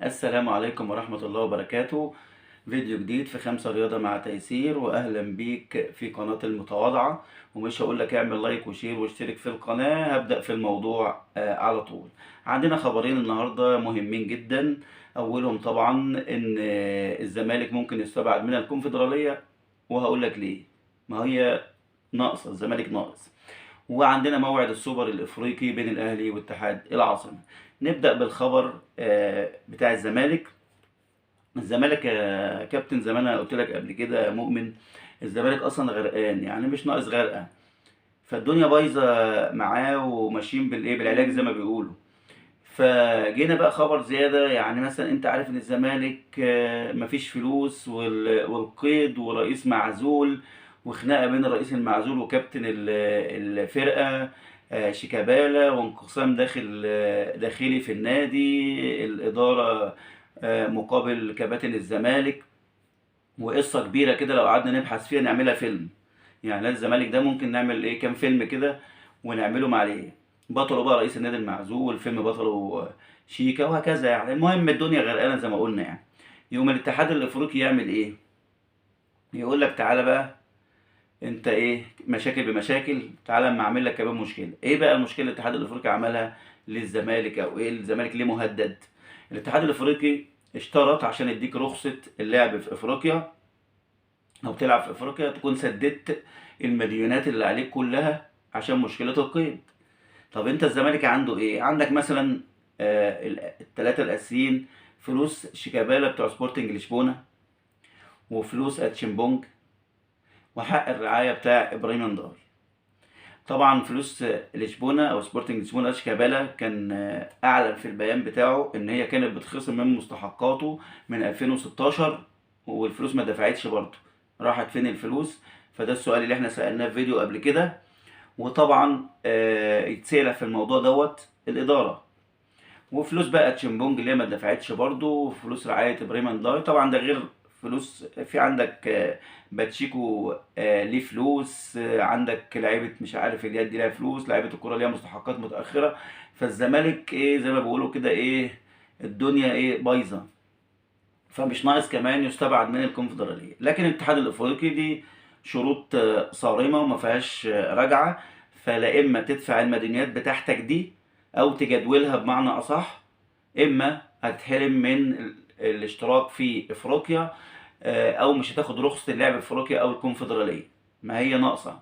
السلام عليكم ورحمة الله وبركاته. فيديو جديد في خمسة رياضة مع تيسير، وأهلا بيك في قناة المتواضعة. ومش هقول لك اعمل like و share واشترك في القناة، هبدأ في الموضوع على طول. عندنا خبرين النهاردة مهمين جدا. أولهم طبعا إن الزمالك ممكن يستبعد من الكونفدرالية، وهقول لك ليه. ما هي ناقصة، الزمالك ناقص. وعندنا موعد السوبر الافريقي بين الاهلي واتحاد العاصمة. نبدا بالخبر بتاع الزمالك. الزمالك يا كابتن، زي ما انا قلت لك قبل كده يا مؤمن، الزمالك اصلا غرقان، يعني مش ناقص غرقه، فالدنيا بايظة معاه وماشيين بالايه، بالعلاج زي ما بيقولوا. فجينا بقى خبر زيادة، يعني مثلا انت عارف ان الزمالك مفيش فلوس والقيد ورئيس معزول، وخناقة بين الرئيس المعزول وكابتن الفرقة شيكابالا، وانقسام داخلي في النادي، الإدارة مقابل كباتن الزمالك، وقصة كبيرة كده لو قعدنا نبحث فيها نعملها فيلم. يعني نادي الزمالك ده ممكن نعمل ايه، كام فيلم كده ونعمله مع ايه، بطلة بقى رئيس النادي المعزول، فيلم بطلة شيكا، وهكذا يعني. المهم الدنيا غرقانة زي ما قلنا. يعني يوم الاتحاد الافريقي يعمل ايه، يقول لك تعالى بقى انت ايه، مشاكل بمشاكل، تعالى اما اعمل لك كمان مشكلة. ايه بقى المشكلة اللي الاتحاد الافريقي عملها للزمالك، او ايه الزمالك ليه مهدد؟ الاتحاد الافريقي اشترط عشان يديك رخصه اللعب في افريقيا او تلعب في افريقيا تكون سددت المديونات اللي عليك كلها عشان مشكلة القيد. طب انت الزمالك عنده ايه؟ عندك مثلا الثلاثة الاساسيين، فلوس شيكابالا بتوع سبورتنج لشبونه، وفلوس اتشيمبونج، وحق الرعاية بتاع ابراهيم انداي. طبعا فلوس لشبونه او سبورتنج لشبونه شيكابالا كان اعلن في البيان بتاعه ان هي كانت بتخصم من مستحقاته من 2016، والفلوس ما دفعتش برضه. راحت فين الفلوس؟ فده السؤال اللي احنا سألناه في فيديو قبل كده. وطبعا يتسأل في الموضوع دوت الإدارة. وفلوس بقى تشيمبونج اللي هي ما دفعتش برضه، وفلوس رعاية ابراهيم انداي، طبعا ده غير فلوس في عندك باتشيكو ليه فلوس، عندك لعيبة مش عارف اليد ليها فلوس، لعيبة الكرة ليها مستحقات متأخرة. فالزمالك ايه زي ما بيقولوا كده، ايه الدنيا ايه بايظة، فمش ناقص كمان يستبعد من الكونفدرالية. لكن الاتحاد الافريقي دي شروط صارمة وما فيهاش رجعة، فلا اما تدفع المديونيات بتاعتك دي او تجدولها بمعنى اصح، اما هتحرم من الاشتراك في افريقيا، او مش هتاخد رخصة اللعب في افريقيا او الكونفدرالية، ما هي ناقصة.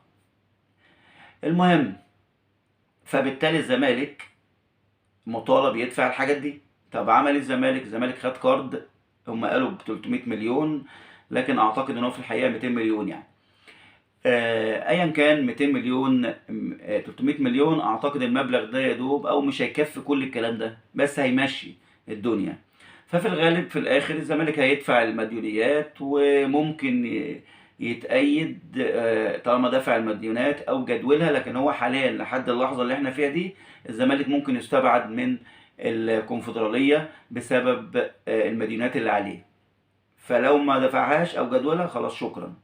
المهم فبالتالي الزمالك مطالب يدفع الحاجات دي. طب عمل ايه الزمالك؟ الزمالك خد كارد، هم قالوا ب 300 مليون، لكن اعتقد ان هو في الحقيقة 200 مليون يعني. ايا كان 200 مليون، 300 مليون، اعتقد المبلغ ده يا دوب او مش هيكفي كل الكلام ده، بس هيمشي الدنيا. ففي الغالب في الاخر الزمالك هيدفع المديونيات، وممكن يتأيد طالما دفع المديونات او جدولها. لكن هو حاليا لحد اللحظة اللي احنا فيها دي الزمالك ممكن يستبعد من الكونفدرالية بسبب المديونات اللي عليه. فلو ما دفعهاش او جدولها خلاص شكرا،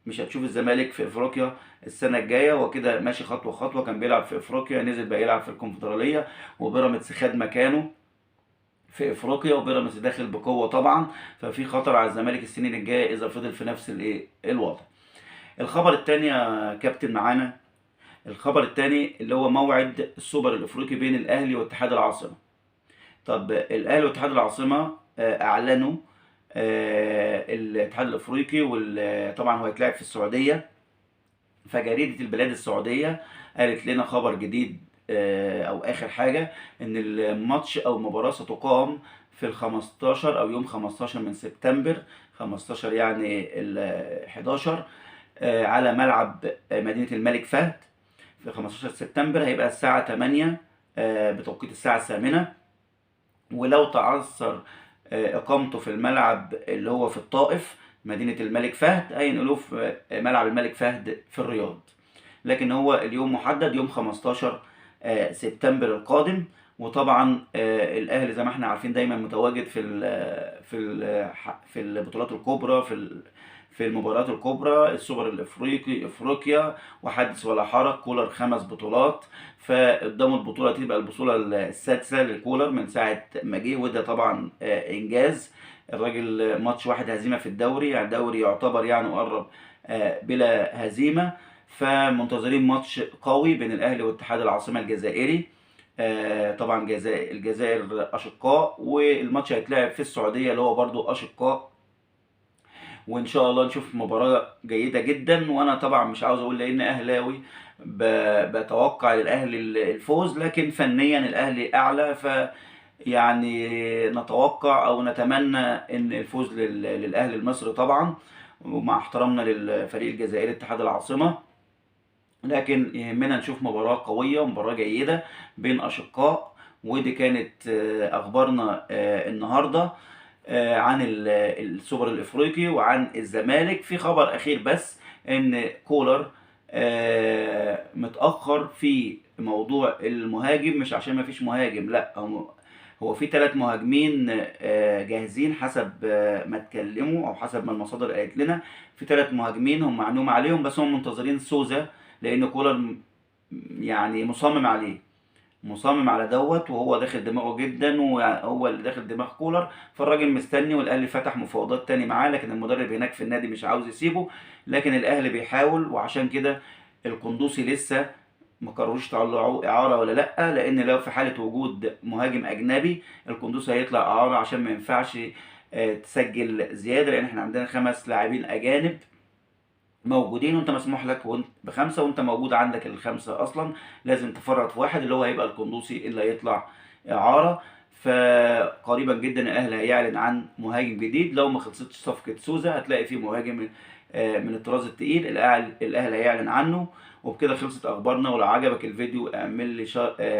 مش هتشوف الزمالك في افريقيا السنة الجاية. وكده ماشي خطوة خطوة، كان بيلعب في افريقيا، نزل بقى يلعب في الكونفدراليه، وبيراميدز خد مكانه في افريقيا، وبيراميدز داخل بقوة طبعا، ففي خطر على الزمالك السنين الجاية اذا فضل في نفس الايه الوضع. الخبر الثاني يا كابتن معانا، الخبر الثاني اللي هو موعد السوبر الافريقي بين الاهلي واتحاد العاصمة. طب الاهلي واتحاد العاصمة اعلنوا الاتحاد الافريقي، وطبعا هو هيتلعب في السعودية. فجريده البلاد السعودية قالت لنا خبر جديد، او اخر حاجة، ان الماتش او المباراة ستقام في ال 15 او يوم 15 من سبتمبر، 15 يعني ال 11، على ملعب مدينة الملك فهد في 15 سبتمبر. هيبقى الساعة 8 بتوقيت الساعة 8. ولو تعثر اقامته في الملعب اللي هو في الطائف مدينة الملك فهد، هينقلوه في ملعب الملك فهد في الرياض. لكن هو اليوم محدد يوم 15 سبتمبر القادم. وطبعا الاهلي زي ما احنا عارفين دايما متواجد في البطولات الكبرى، في في المباريات الكبرى، السوبر الافريقي، افريقيا، وحدث ولا حرج. كولر 5 بطولات، فقدامه البطولة تبقى البطولة السادسة لكولر من ساعة ما جه، وده طبعا انجاز. الراجل ماتش واحد هزيمة في الدوري، يعني دوري يعتبر يعني قرب بلا هزيمة. فمنتظرين ماتش قوي بين الاهلي واتحاد العاصمة الجزائري. طبعا الجزائر اشقاء، والماتش هيتلعب في السعودية اللي هو برضو اشقاء، وان شاء الله نشوف مباراة جيدة جدا. وانا طبعا مش عاوز اقول لان اهلاوي بتوقع للاهلي الفوز، لكن فنيا الاهلي اعلى، ف يعني نتوقع او نتمنى ان الفوز للاهلي المصري طبعا، ومع احترامنا للفريق الجزائري اتحاد العاصمة، لكن يهمنا نشوف مباراة قوية ومباراة جيدة بين أشقاء. ودي كانت أخبارنا النهاردة عن السوبر الإفريقي وعن الزمالك. في خبر أخير بس، إن كولر متأخر في موضوع المهاجم، مش عشان ما فيش مهاجم، لا، هو في 3 مهاجمين جاهزين حسب ما اتكلموا أو حسب ما المصادر قالت لنا، في 3 مهاجمين هم معلوم عليهم، بس هم منتظرين سوزا، لأن كولر يعني مصمم عليه، مصمم على دوت، وهو داخل دماغه جدا، وهو اللي داخل دماغ كولر، فالراجل مستني. والاهلي فتح مفاوضات تاني معاه، لكن المدرب هناك في النادي مش عاوز يسيبه، لكن الاهلي بيحاول. وعشان كده القندوسي لسه ما قرروش يطلعوه اعاره ولا لا، لان لو في حاله وجود مهاجم اجنبي القندوسي هيطلع اعاره، عشان ما ينفعش تسجل زيادة، لان احنا عندنا 5 لاعبين اجانب موجودين، وانت مسموح لك وانت ب5، وانت موجود عندك ال5 اصلا، لازم تفرط في واحد اللي هو هيبقى القندوسي اللي هيطلع اعاره. فقريبا جدا الاهلي هيعلن عن مهاجم جديد، لو ما خلصتش صفقة سوزا هتلاقي في مهاجم من الطراز التقيل الاهلي هيعلن عنه. وبكده خلصت اخبارنا، ولو عجبك الفيديو اعمل لي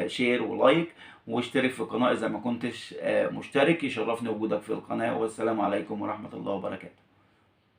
share و like، واشترك في القناة اذا ما كنتش مشترك. يشرفني وجودك في القناة، والسلام عليكم ورحمة الله وبركاته.